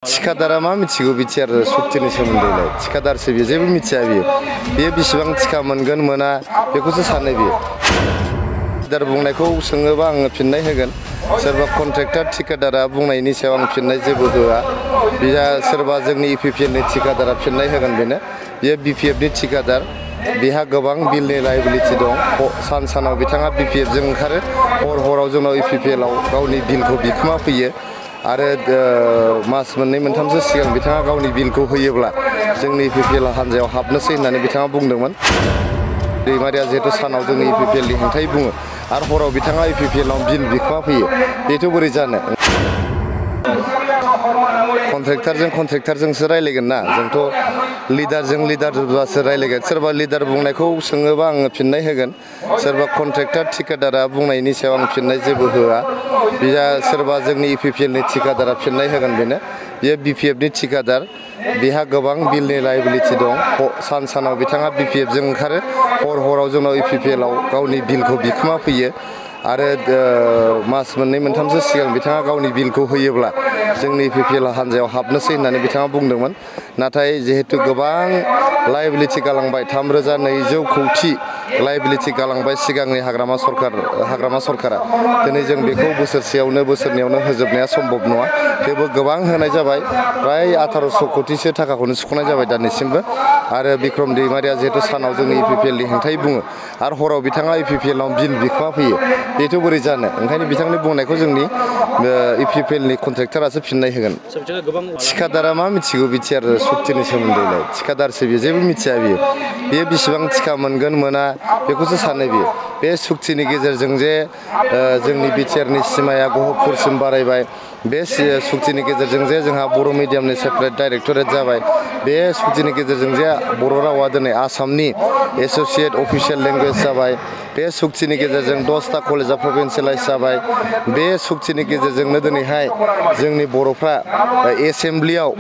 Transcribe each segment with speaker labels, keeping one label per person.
Speaker 1: थिखादारा मा मिथिगौ बिटिआर सुक्तिनि सोमोन्दैलाय थिखादारसो बियो जेबो मिथिया बियो बेसेबां थिखा मोनगोन मोना बेखौसो सानो बियो थिखादार बुंनायखौ सोङोबा आङो फिननाय होगोन सोरबा कन्ट्रेक्टर थिखादारा बुंनायनि सायाव आं फिननाय जेबो होआ बिहा सोरबा जोंनि इपिपिएलनि थिखादारा फिननाय होगोन बियो बिपिएफनि थिखादार बिहा गोबां बिलनि लायबिलिटि दं सानाव बिथाङा बिपिएफजों ओंखारो हराव जोंनाव इपिपिएलआव गावनि बिलखौ बिखोमा फैयो आरो मास मोननै मोनथामसो सिगां बिथाङा गावनि बिलखौ होयोब्ला जोंनि इपिपिएल हान्जायाव हाबनोसै होननानै बिथाङा बुंदोंमोन दैमारिया जिहेतु सानाव जोंनि इपिपिएलनि हेंथायै बुङो आरो हराव बिथाङा इपिपिएलआव बिल बिखोमा फैयो बेथ' बोरै जानो कन्ट्रेक्टरजोंसो रायलायगोन ना जोंथ' लिडारजोंसो रायलायगोन सोरबा लिडार बुंनायखौ सोङोबा आङो फिननाय होगोन सोरबा कन्ट्रेक्टर थिखादारा बुंनायनि सायाव आं फिननाय जेबो होआ बिहा सोरबा जोंनि इपिपिएलनि थिखादारा फिननाय होगोन बियो बिपिएफनि थिखादार बिहा गोबां बिलनि लायबिलिटि दं सानाव बिथाङा बिपिएफजों ओंखारो हराव जोंनाव इपिपिएलआव गावनि बिलखौ बिखोमा फैयो आरो मास मोननै मोनथामसो सिगां बिथाङा गावनि बिलखौ होयोब्ला जोंनि इपिपिएल हान्जायाव हाबनोसै होननानै बिथाङा बुंदोंमोन नाथाय जिहेतु गोबां लायबिलिटि गालांबाय 3,200 कौटि लायबिलिटि गालांबाय सिगांनि हाग्रामा सरकारा दिनै जों बेखौ बोसोरनैयावनो होजोबनाया सम्भब नङा थेवबो गोबां होनाय जाबाय प्राय 1800 कौटिसो थाखाखौनो सुख'नाय जाबाय दानिसिमबो आरो बिक्रम दैमारिया जिहेतु सानाव जोंनि इपिपिएलनि हेंथायै बुङो आरो हराव बिथाङा इपिपिएलआव बिल बिखोमा फैयो बेथ' बोरै जानो ओंखायनो बिथांनि बुंनायखौ जोंनि इपिपिएलनि कन्ट्रेक्टरासो फिननाय होगोन थिखादारा मा मिथिगौ बिटिआर सुक्तिनि सोमोन्दैलाय थिखादारसो बियो जेबो मिथिया बियो बेसेबां थिखा मोनगोन मोना बेखौसो सानो बियो बे सुक्तिनि गेजेरजों जे जोंनि बिटिआरनि सिमाया गहपुरसिम बारायबाय बे सुक्तिनि गेजेरजों जे जोंहा बर' मिडियामनि सेपारेट डाइरेक्टरेट जाबाय बे सुक्तिनि गेजेरजों जे बर' रावा दिनै आसामनि एस'सिएट अफिसियेल लेंगुवेज जाबाय बे सुक्तिनि गेजेरजों 10टा कलेजा प्रभिन्सियेलाइज जाबाय बे सुक्तिनि गेजेरजोंनो दिनैहाय जोंनि बर'फ्रा एसेमब्लियाव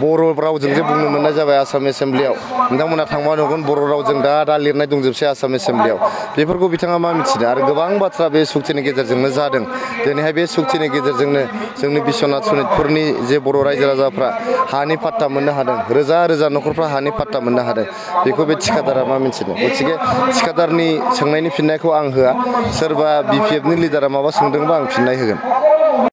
Speaker 1: बर' रावजों जे बुंनो मोननाय जाबाय आसाम एसेमब्लियाव नोंथांमोना थांबा नुगोन बर' रावजों दा लिरनाय दंजोबसै आसाम एसेमब्लियाव बेफोरखौ बिथाङा मा मिथिनो आरो गोबां बाथ्रा बे सुक्तिनि गेजेरजोंनो जादों दिनैहाय बे सुक्तिनि गेजेरजोंनो जोंनि बिश्वनाथ सनितपुरनि जे बर' रायजो राजाफ्रा हानि पाट्टा मोननो हादों रोजा न'खरफ्रा हानि पाट्टा मोननो हादों बेखौ बे थिखादारा मा मिथिनो गथिखे थिखादारनि सोंनायनि फिननायखौ आं होआ सोरबा बिपिएफनि लिडारा माबा सोंदोंबा आं फिननाय होगोन।